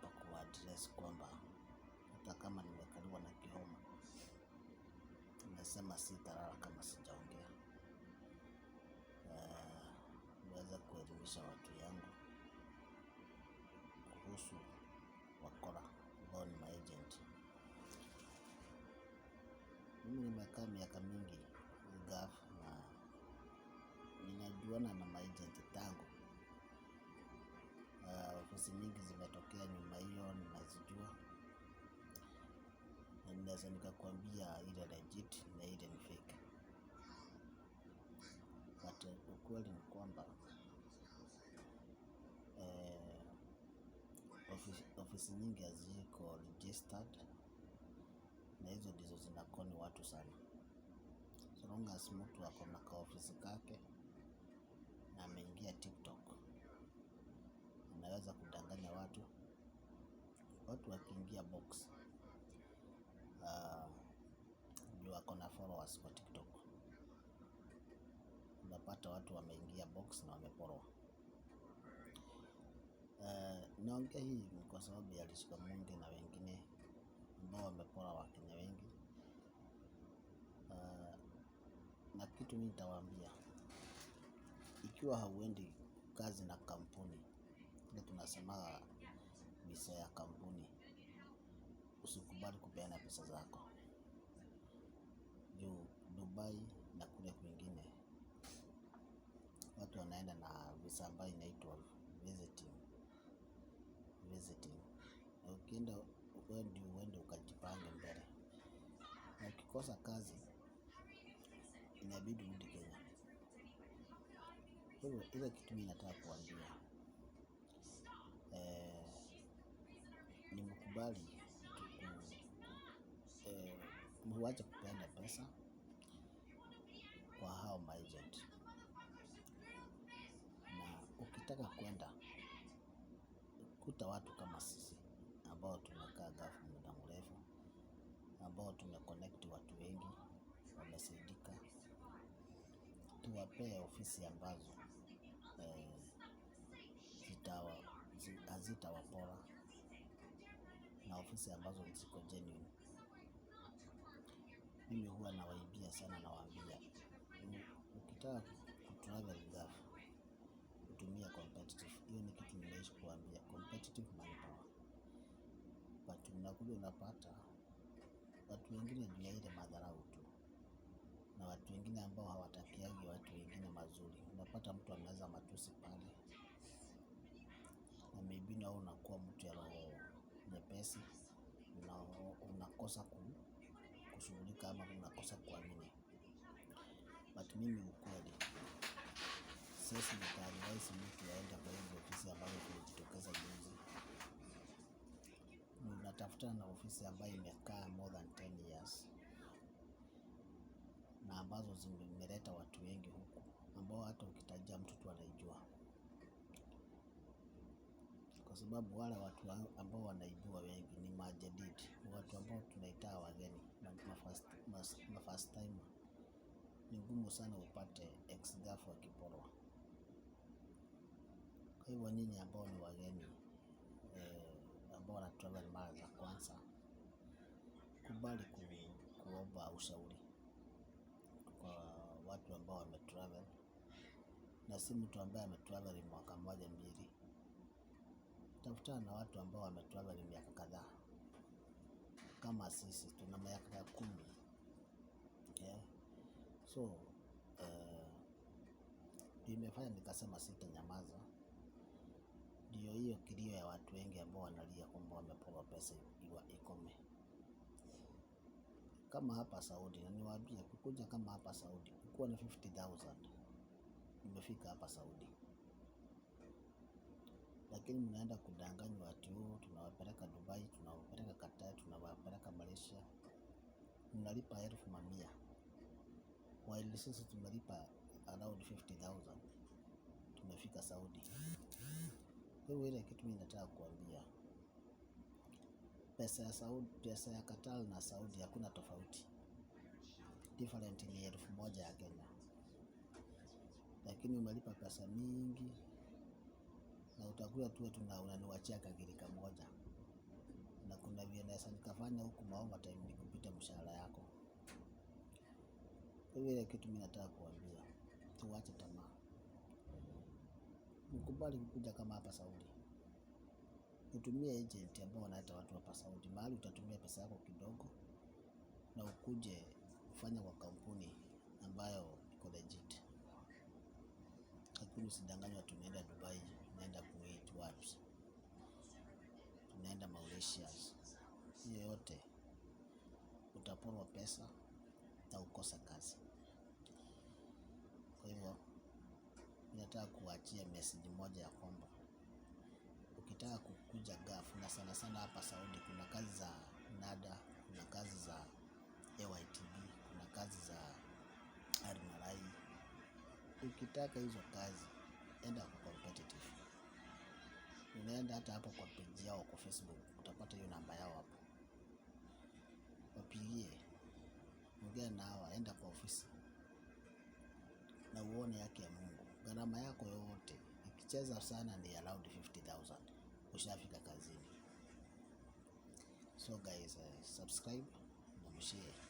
Hapa kuaddress kwamba hata kama nimekaliwa na kihoma, nimesema sitalala kama sijaongea. Niweze kuelimisha watu yangu kuhusu wakora ambao ni maagent. Mimi nimekaa miaka mingi Gulf na ninajuana na maagent tangu. Ofisi mingi zimetokea nyuma hiyo ninazijua, na ninaweza nikakwambia ile legit na ile ni fake. But ukweli ni kwamba ofisi nyingi haziko registered na hizo ndizo zinakoni watu sana. So long as mtu ako na kaofisi kake na ameingia TikTok, anaweza kudanganya watu. Watu wakiingia box, juu ako na followers kwa TikTok, unapata watu wameingia box na wameporwa. Naongea hii ni kwa sababu ya Liz Kamunge na wengine ambao wamepora Wakenya wengi. Na kitu mimi nitawaambia, ikiwa hauendi kazi na kampuni ile tunasema visa ya kampuni, usikubali kupeana pesa zako. Juu Dubai na kule kwingine watu wanaenda na visa ambayo inaitwa visiting. Visiting. Na ukienda wewe ndio uende ukajipange mbele, na ukikosa kazi inabidi urudi Kenya. Kwa hivyo ile kitu mimi nataka kuambia, ni mkubali muache kupeana pesa kwa hao maagent, na ukitaka kwenda kuta watu kama sisi ambao tumekaa Gulf muda mrefu, ambao tumeconnect watu wengi wamesaidika, tuwapee ofisi ambazo hazitawapora na ofisi ambazo ziko genuine. Mimi huwa nawaibia sana, nawaambia ukitaka kutravel Gulf utumia competitive. Hiyo ni kitu nimeishi kuambia, competitive manpower. But unakuja unapata watu wengine juu ya ile madharau tu, na watu wengine ambao hawatakiagi watu wengine mazuri. Unapata mtu ameweza matusi pale, na maybe na wewe unakuwa mtu ya roho nyepesi, unakosa kushughulika ama unakosa kuamini. But mimi ukweli, siwezi nikaadvise mtu aende kwa hizo ofisi ambazo zilijitokeza juzi. Unatafutana na ofisi ambayo imekaa more than 10 years na ambazo zimeleta watu wengi huku, ambao hata ukitajia mtu tu anaijua, kwa sababu wale watu ambao wanaijua wengi ni majadid, ni watu ambao tunaita wageni, ma first timer. Ni ngumu sana upate ex Gulf wakiporwa. Kwa hivyo nyinyi ambao ni wageni, ambao wana travel mara za kwanza, kubali kuomba ushauri kwa watu ambao wametravel, na si mtu ambaye ametravel mwaka moja mbili. Tafutana na watu ambao wametravel miaka kadhaa, kama sisi tuna miaka 10. Yeah. So imefanya nikasema sitanyamaza. Ndio hiyo kilio ya watu wengi ambao wanalia kwamba wameporwa pesa iwa ikome. Kama hapa Saudi, na niwaambie kukuja kama hapa Saudi, kukuwa na 50,000 nimefika hapa Saudi, lakini mnaenda kudanganywa ati oh, tunawapeleka Dubai, tunawapeleka Qatar, tunawapeleka Malaysia, mnalipa elfu mamia, while sisi tumelipa around 50,000 tumefika Saudi. Kwa hivyo ile kitu mimi nataka kuambia, pesa ya Saudi, pesa ya Qatar na Saudi hakuna tofauti, different ni 1,000 ya Kenya, lakini umelipa pesa mingi na utakuwa tu tuna unaniwachia kagiri kamoja. Kuna vile naweza nikafanya huku maovertime nikupite mshahara yako. Kwa hivyo ile kitu mimi nataka kuambia, tuwache tamaa, mkubali kukuja kama hapa Saudi, utumie agent ambao wanaleta watu hapa Saudi, mahali utatumia pesa yako kidogo na ukuje ufanye kwa kampuni ambayo iko legit. Lakini usidanganywa, tunaenda Dubai, tunaenda Kuwait, wapi, tunaenda Mauritius. Hiyo yote utaporwa pesa na ukose kazi. Kwa hivyo nataka kuachia message moja ya kwamba ukitaka kukuja Gulf, na sana sana hapa Saudi kuna kazi za NADA, kuna kazi za AYTB, kuna kazi za Almarai. Ukitaka hizo kazi enda kwa competitive, unaenda hata hapo kwa page yao kwa Facebook utapata hiyo namba yao hapo, wapigie, ongea na hawa, enda kwa ofisi na uone haki ya Mungu. Gharama yako yote ikicheza sana ni around 50,000 ushafika kazini. So guys, subscribe na mshare.